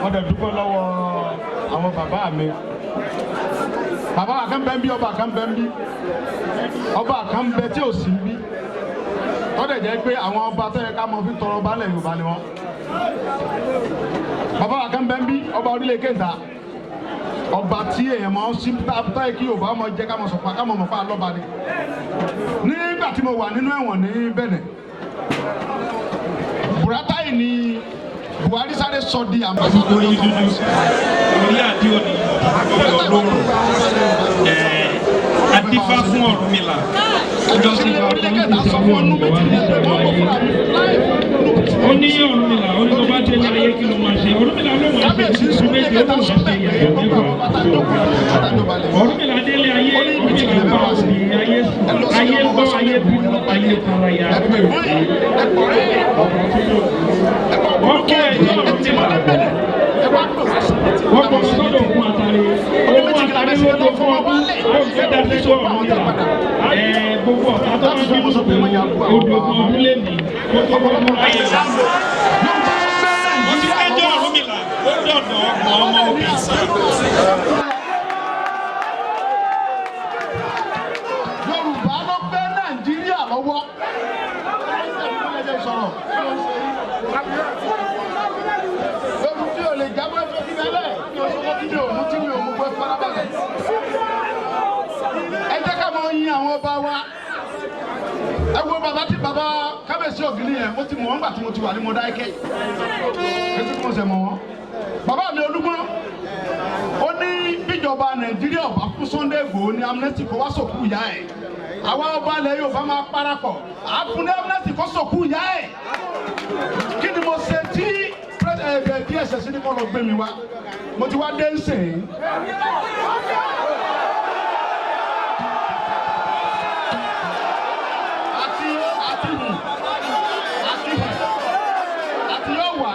Mo dẹ̀ dúpẹ́ lọ́wọ́ àwọn bàbá mi. Bàbá wa kan bẹ ń bí, ọba kan bẹ ń bí, ọba kan bẹ tí ò sí ń bí. Tọ́dẹ̀ jẹ́ pé àwọn ọba tó yẹ ká mọ fi tọrọ balẹ̀ Yorùbá ni wọ́n. Bàbá wa kan bẹ ń bí, ọba orílẹ̀ Kéńtà, ọba tí èèyàn máa ń sí táyé kí Yorùbá máa jẹ́ ká mọ̀ sọ̀pá ká mọ̀ mọ̀ pa lọ́ba ni. Nígbà tí mo wà nínú ẹ̀wọ̀n ní Bẹ̀nẹ̀, Buratai ni Buhari sáré sọ di ambassador. Orí dúdú orí àdí òní ọ̀rọ̀ lóòrùn adífá fún Ọ̀rúnmìlà. Ọjọ́ tí bá Orílẹ̀ Kẹta sọ fún ọdún méjì ní ẹgbẹ́ wọn kò fúnra mi láì. Ó ní Ọ̀rúnmìlà, ó ní tó bá délé ayé, kí ló máa ṣe? Ọ̀rúnmìlà ló máa ṣe Kábíyèsí oṣù sọ 7, orílẹ̀ ó Kẹta ló sọ máa ṣe bẹ́ẹ̀ pé ìyàwó gbogbo 10. àwọn bàtà jókòó bàtà jọba lẹ̀. Ọ̀rúnmìlà délé ayé, Ọ̀rúnmìlà bá obìnrin ayé sùn, ayé gbọ́, ayé bínú, ayé taraya. Ẹ pè fún yìí, ẹ pọ̀ rí, ẹ pọ̀ Ọkọ ẹjọ́ Ọ̀rúnmìlà ẹ wá pè wá sí. Wọ́n kọ́ sọ́dọ̀ òkun àtàrí, òkun àtàrí ló tó fún ọdún, ó fẹ́ dàbí sọ Ọ̀rúnmìlà ẹ̀ gbogbo ọ̀tá tó bá bínú sí odò ogún ọdún lé ní kó tó wọ́n mú ayé rẹ̀. Wọ́n ti fẹ́jọ́ Ọ̀rúnmìlà, ó dọ̀dọ̀ 30 ọmọ obì. Yorùbá ló gbé Nàìjíríà lọ́wọ́. Lórí tí o lè jábọ́ ẹgbẹ́ kí bẹ́lẹ̀ kí o sọ́kọ́ tí mi ò mú, tí mi ò mú pé farabalẹ̀. Ẹ jẹ́ ká máa yin àwọn ọba wa. Ẹ wo bàbá tí bàbá kábíyèsí Ògìní yẹn, mo ti mọ̀ wọ́n gbà tí mo ti wà ní Mọdákẹ́kẹ́. Ẹ ti kún ọ̀sẹ̀ mọ̀ wọ́n. Bàbá mi Olúgbọ́n, ó ní bíjọba Nàìjíríà ọba fún Sunday Igboho ní amnesty kó wá sòkú ìyá ẹ̀, àwa ọba ilẹ̀ Yorùbá máa parapọ̀ àfún ní amnesty kó sòkú ìyá ẹ̀. Kí ni mo ṣe tí DSS ní kọ́ lọ gbé mi wá? Mo ti wá dé ń sìn. Àti hù àti hù àti yóò wá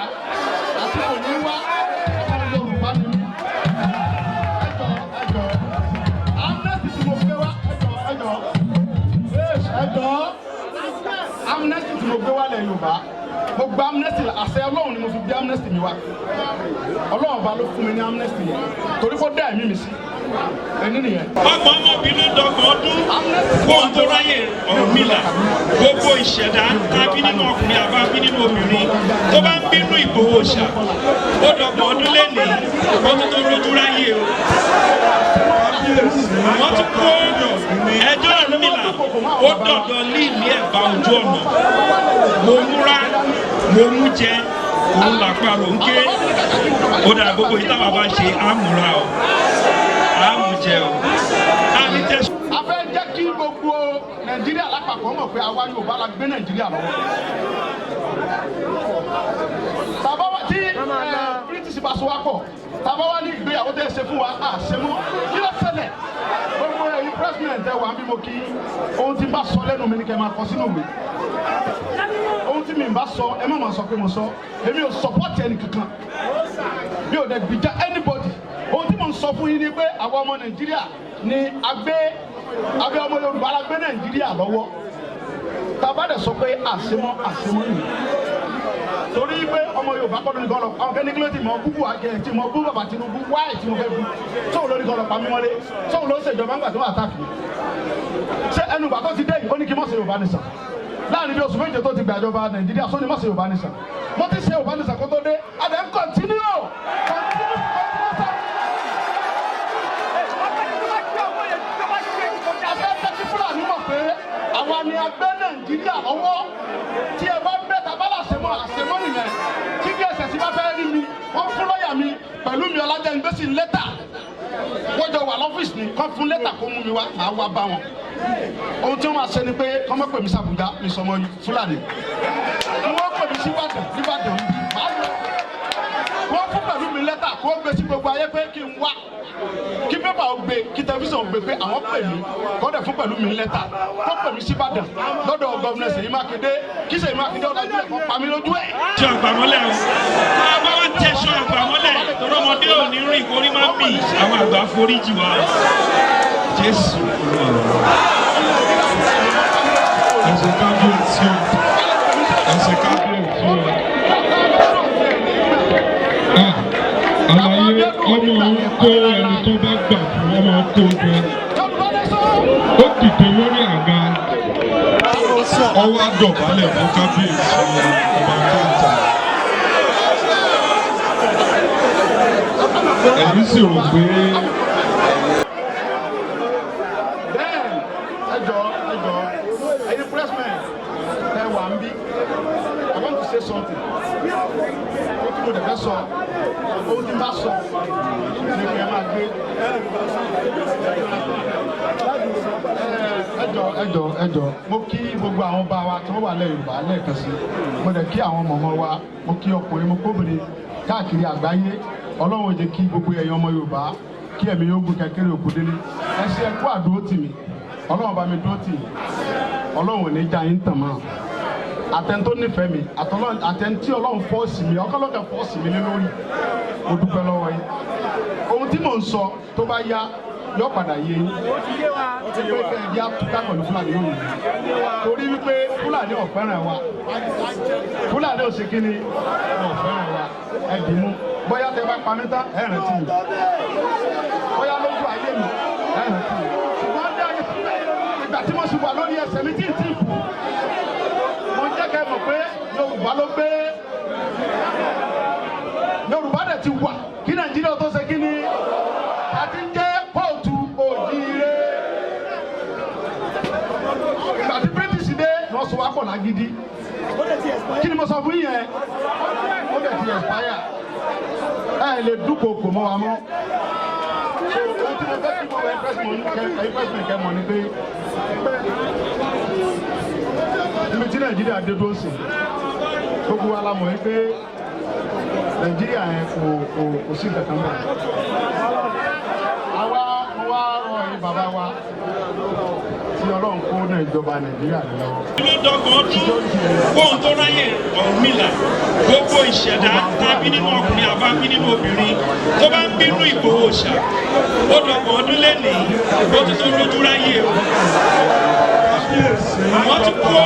àti kò ní wá, ọmọ Yorùbá ni mí. Ẹjọ, ẹjọ, amnesty tí mo gbé wá, ẹjọ, ẹjọ, ẹjọ, amnesty tí mo gbé wá lẹ Yorùbá, mo gba amnesty, àṣẹ Ọlọ́run ni mo fi gbé amnesty mi wá. Ọlọ́run ọba ló fún mi ní amnesty yẹn torí kó dá ẹ̀mí mi sí ẹni nìyẹn. 30 ọmọbìnrin dọ́gbọ̀n ọdún kó ń tó ráyè Ọ̀rúnmìlà. Gbogbo ìṣẹ̀dá tàbí nínú ọkùnrin àbá bí nínú obìnrin tó bá ń bínú Ìgbòho ṣà, ó dọ́gbọ̀n ọdún lẹ́nìí ó tún tó rójú ráyè o. Wọ́n tún kó ẹjọ́ Ọ̀rúnmìlà, ó dọ̀dọ̀ líìlí ẹ̀bá ojú ọ̀nà. Mo múra, mo mú jẹ, òun làpárò ń ké. Ó dà, gbogbo yìí táwa bá ṣe àmúra o, àmújẹ o, àmì tẹ̀sán. A fẹ́ jẹ́ kí gbogbo Nàìjíríà lápapọ̀ mọ̀ pé àwa Yorùbá la gbé Nàìjíríà lọ́wọ́. Tàbá wa tí British bá so wá pọ̀, tàbá wa ní ìgbéyàwó tẹ́ ẹ ṣe fún wa, à ṣe mọ́, kí ló ṣẹlẹ̀? Gbogbo ẹ̀yin president ẹ wà ń bí, mo kí. Ohun tí n bá sọ lẹ́nu mi ni kẹ́ máa kọ sínú ìwé. Ohun tí mi bá sọ, ẹ má máa sọ pé mo sọ. Èmi ò support ẹnì kankan, mi ò dẹ̀ gbìjà anybody. Ohun tí mo ń sọ fún yín ni pé àwa ọmọ Nàìjíríà ni agbé abẹ́, ọmọ Yorùbá la gbé Nàìjíríà lọ́wọ́. Tàbá dẹ̀ sọ pé àṣemọ́, àṣemọ́ nìyí, torí pé ọmọ Yorùbá kọ́ lórí kọ́ lọ. Àwọn kẹ́ni kí ló ti mọ búbú àjẹ tí mo bú bàbá Tinubu wáyé tí mo fẹ́ bú sóun lórí kọ́ lọ pa mí mọ́lé, sóun ló ń ṣèjọba ńgbà tó wà táàkì. Ṣé ẹnu ìgbà tó ti dé yìí, ó ní kí n má ṣe Yorùbá nìsan láàrin bí oṣù 7 tó ti gbàjọba Nàìjíríà? Sóni má ṣe Yorùbá nìsan, mo ti ṣe Yorùbá nìsan kó tó dé. Adé ń continue, continue, continue. Abẹ́ tẹ́tí Fúlàní mọ̀ pé àwa ni a gbé Nàìjíríà lọ́wọ́. Tí ẹ bá ń bẹ́ tàbá làṣẹmọ́, àṣẹmọ́ nìyẹn. Tí DSS bá fẹ́ rí mi, wọ́n fún lọ́ọ̀yà mi pẹ̀lú mi Ọlájẹ́ngbèsì lẹ́tà. Wọ́n jọ wà lọ́fíìsì ní kán fún lẹ́tà kó mú mi wá, màá wá bá wọn. Ohun tí wọ́n máa ṣe ni pé kán mọ̀ pè mí sàbújá, mi sọmọ Fúlàní. Wọ́n pè mí sí Ìbàdàn, Ìbàdàn màá lọ. Wọ́n fún pẹ̀lú mi lẹ́tà kó gbé sí gbogbo ayé pé kí n wá, kí pépà ó gbé, kí tẹlifíṣàn ó gbé pé àwọn pè mí. Kọ́ dẹ̀ fún pẹ̀lú mi lẹ́tà kó pè mí sí Ìbàdàn lọ́dọ̀ governor Ṣèyí Mákindé, kí Ṣèyí Mákindé ọ̀làjú ẹ̀ kọ́ pa mí lójú ẹ̀. Tẹ̀sán àgbàmọ́lẹ̀ o, tá a bá wá tẹ̀sán àgbàmọ́lẹ̀, tọrọmọdé ò ní rìn kórí má mì. Àwọn àgbà foríjì wa, Jésù Olúwa wa. Ẹ ṣe kábíyèsí o, ẹ ṣe kábíyèsí o. Ah. tó bá gbà fún ọmọ kó jẹ. Yorùbá nation. Ó dìde lórí àga, ó wá dọ̀bálẹ̀ fún kábíyèsí ọba káńtà. Ẹ̀yin sì rò pé Then ẹ jọ̀ọ́, ẹ jọ̀ọ́, ẹ̀yin pressmen ẹ wà ń bí, I want to say something. Ó tí mo dẹ̀ fẹ́ sọ, ohun tí n bá sọ ní kí ẹ máa gbé. Ẹ jọ̀ọ́, ẹ jọ̀ọ́, ẹ jọ̀ọ́, mo kí gbogbo àwọn bá wa tí wọ́n wà lẹ́ Yorùbá lẹ́ẹ̀kan sí. Mo dẹ̀ kí àwọn mọ̀mọ́ wa, mo kí ọkùnrin, mo kóbìnrin káàkiri àgbáyé. Ọlọ́run ò jẹ́ kí gbogbo ẹ̀yin ọmọ Yorùbá kí ẹ̀mí yóò gùn kẹ́kẹ́rẹ́ òkú délé. Ẹ ṣe, ẹ kú àdúró tì mí. Ọlọ́run bá mi dúró tì yín. Ọlọ́run ò ní já yín tàn mọ́. Àtẹni tó nífẹ̀ẹ́ mi, àtẹni tí Ọlọ́run force mi, ọkọlọ́kẹ́ force mi lé lórí, mo dúpẹ́ lọ́wọ́ yín. Ohun tí mò ń sọ, tó bá yá, yóò padà yé yín pé kẹ́ ẹ jẹ́ àtúkà pẹ̀lú Fúlàní yóò yìí, torí wípé Fúlàní ò fẹ́ràn wa. Fúlàní ò ṣe kí ni? Ò fẹ́ràn wa. Ẹ dì mú. Bóyá tẹ bá pa mí tán, ẹ rántí mi. Bóyá lójú ayé mi, ẹ rántí mi. Ṣùgbọ́n dé ayé ìgbà tí mo sì wà lórí ẹsẹ̀ mi tí ì tí ì kú, mo jẹ́ kẹ́ mọ̀ pé Yorùbá ló gbé. Yorùbá dẹ̀ ti wà kí Nàìjíríà tó ṣe kí ni àti ń jẹ́ kóòtù òjìire. Ìgbà tí British dé, wọ́n sọ wá pọ̀ lágídí. Kí ni mo sọ fún yẹn? Ó dẹ̀ ti expire. Ẹ lè dúnkòokò mọ́ wa mọ́. So ohun tí mo fẹ́ kí mo wẹ president kẹ́ mọ̀ ni pé ibi tí Nàìjíríà dé dúró sí, gbogbo wa la mọ̀ yìí pé Nàìjíríà yẹn kò sí nǹkan kan bẹ́ẹ̀. Àwa mo wá rọ ẹ̀yin bàbá wa tí Ọlọ́run kó náà ìjọba Nàìjíríà lé lọ́wọ́. Ló dọ́gbọ̀n ọdún kóhun tó ráyè Ọ̀rúnmìlà. Gbogbo ìṣẹ̀dá tàbí nínú ọkùnrin àbá bí nínú obìnrin tó bá ń bínú Ìgbòho ṣà, ó dọ́gbọ̀n ọdún lẹ́nìí, ó ti tó rójú ráyè o. Wọ́n ti kó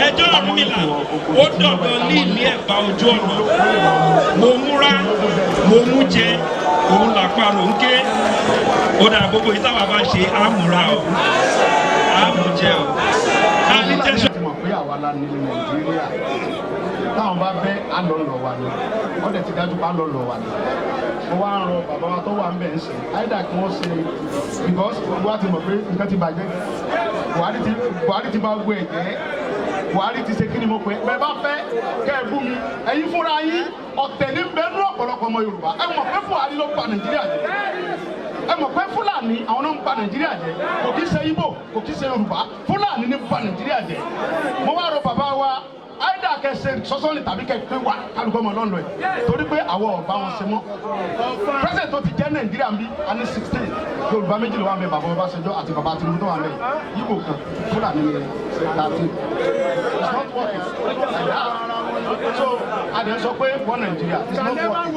ẹjọ́ Ọ̀rúnmìlà, ó dọ̀dọ̀ líìlí ẹ̀bá ojú ọ̀nà. Mo múra, mo mú jẹ, òun làparò ń ké. Ó dà, gbogbo ìtawà bá ṣe àmúra o, àmújẹ o, àní tẹ̀sán. Ti mọ̀ pé àwa la ní Nàìjíríà. Táwọn bá bẹ́ alọ́lọ́ wa ni, wọ́n dẹ̀ ti dájú pé alọ́lọ́ wa ni. Mo wá ń rọ bàbá wa tó wà ń bẹ̀ ń sìn áìdá kí wọ́n ṣe, because gbogbo wa ti mọ̀ pé nǹkan ti bàjẹ́. Buhari ti bá gbọ́ ẹ̀ jẹ́. Buhari ti ṣe kí ni mo pè é. Bẹ́ẹ̀ bá fẹ́ kẹ́ ẹ bú mi, ẹ̀yin fúnra yín ọ̀tẹ̀ ní bẹ́ẹ̀ nú ọ̀pọ̀lọpọ̀ ọmọ Yorùbá. Ẹ mọ̀ pé Buhari ló pa Nàìjíríà jẹ́. Ẹ mọ̀ pé Fúlàní àwọn náà ń ba Nàìjíríà jẹ́. Kò kí ṣe Ìgbò, kò kí ṣe Yorùbá, Fúlàní ní ba Nàìjíríà jẹ́. Mo wá rọ bàbá wa, àìdá kẹsẹ sọsọ́nì tàbí kẹ pé wà kálukọ́ ọmọ lọ́nà ẹ̀, torí pé àwọn ọ̀bá wọn ṣe mọ́. President tó ti jẹ́ Nàìjíríà ń bí, a ní 16. Yorùbá méjì ló wà ń bẹ, bàbá Ọbásanjọ́ àti bàbá Tinubu tó wà ń bẹ. Yíbo kan, Fúlàní ní 13. It's not working like that. So a dẹ̀ sọ pé one Nàìjíríà, it's not working.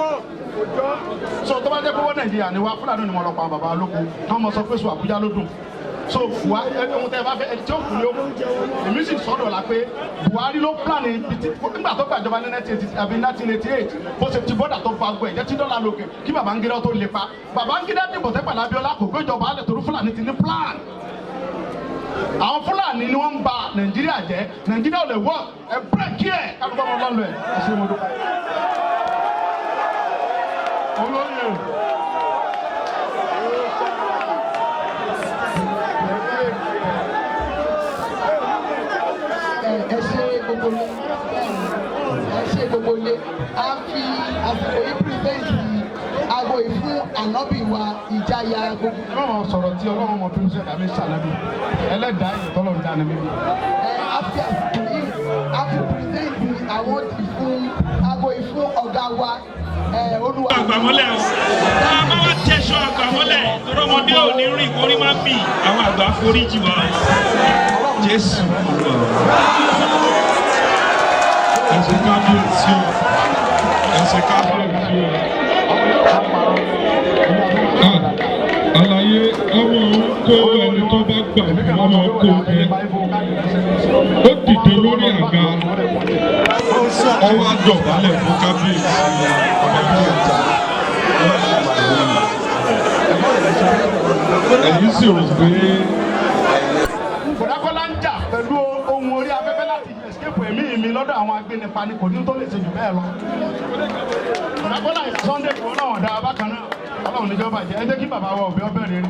So tó bá jẹ́ pé wọ́n Nàìjíríà ni wá, Fúlàní ni wọ́n lọ pa bàbá olóko tí wọ́n mọ sọ pé sọ Àbújá ló dùn. So wà ohun tẹ́ ẹ bá fẹ́, ẹni tí ó kù ní ó kù. Èmi sì sọ́dọ̀ la pé Buhari ló plan ibi tí nígbà tó gbàjọba ní 1980 àbí 1988, bó ṣe ti bọ́dà tó fa gbọ́ ẹ̀jẹ̀ tí dọ́là lókè kí Babangida tó lè pa. Babangida dìbò tẹ́ pẹ̀lú Abiola, kò gbéjọba alẹ̀ torí Fúlàní ti ní plan. Àwọn Fúlàní ni wọ́n ń ba Nàìjíríà jẹ́. Nàìjíríà ò lè work. Ẹ break ẹ̀, kálukọ́ ọmọ lọ́nà ẹ̀. Ẹ ṣe, mo dúpẹ́. Olóyè o. Ẹ ṣe gbogbo ilé, ẹ ṣe gbogbo ilé. A fi àsìkò yìí present aago yìí fún ànábì wa ìjáyà gbogbo. Ẹ má máa sọ̀rọ̀ tí Ọlọ́run mọ̀ bí ó ṣe dàbí sàlábì ẹlẹ́dàá ìtọ́lọ̀ ń dáná mímú. Ẹ a fi àsìkò yìí, a fi present àwọn ti fún aago yìí fún ọ̀gá wa, ẹ olúwa. Àgbàmọ́lẹ̀ o, tá a bá wá tẹ̀sọ́ àgbàmọ́lẹ̀, tọ́lọ́mọdé ò ní rìn kórí má mì. Àwọn àgbà foríjì wa o. Jésù Olúwa wa. Ẹ ṣe kábíyèsí o, ẹ ṣe kábíyèsí o. Ah, àlàyé ọmọ òun kó ẹni tó bá gbà fún ọmọ kó jẹ. Ó dìde lórí àga, ó wá dọ̀bálẹ̀ fún kábíyèsí ọba káńtà. Ẹ̀yin sì rò pé Bọ̀dá Kọ́lá ń jà pẹ̀lú ohun orí afẹ́fẹ́ láti escape ẹ̀mí mi lọ́dọ̀ àwọn agbénipa ni, kò ní tó lè ṣe jù bẹ́ẹ̀ lọ. Bọ̀dá Kọ́lá Sunday kò náà dáa bákan náà. Ọlọ́run níjọba jẹ́, ẹ jẹ́ kí bàbá wa òbí ọbẹ̀ rere.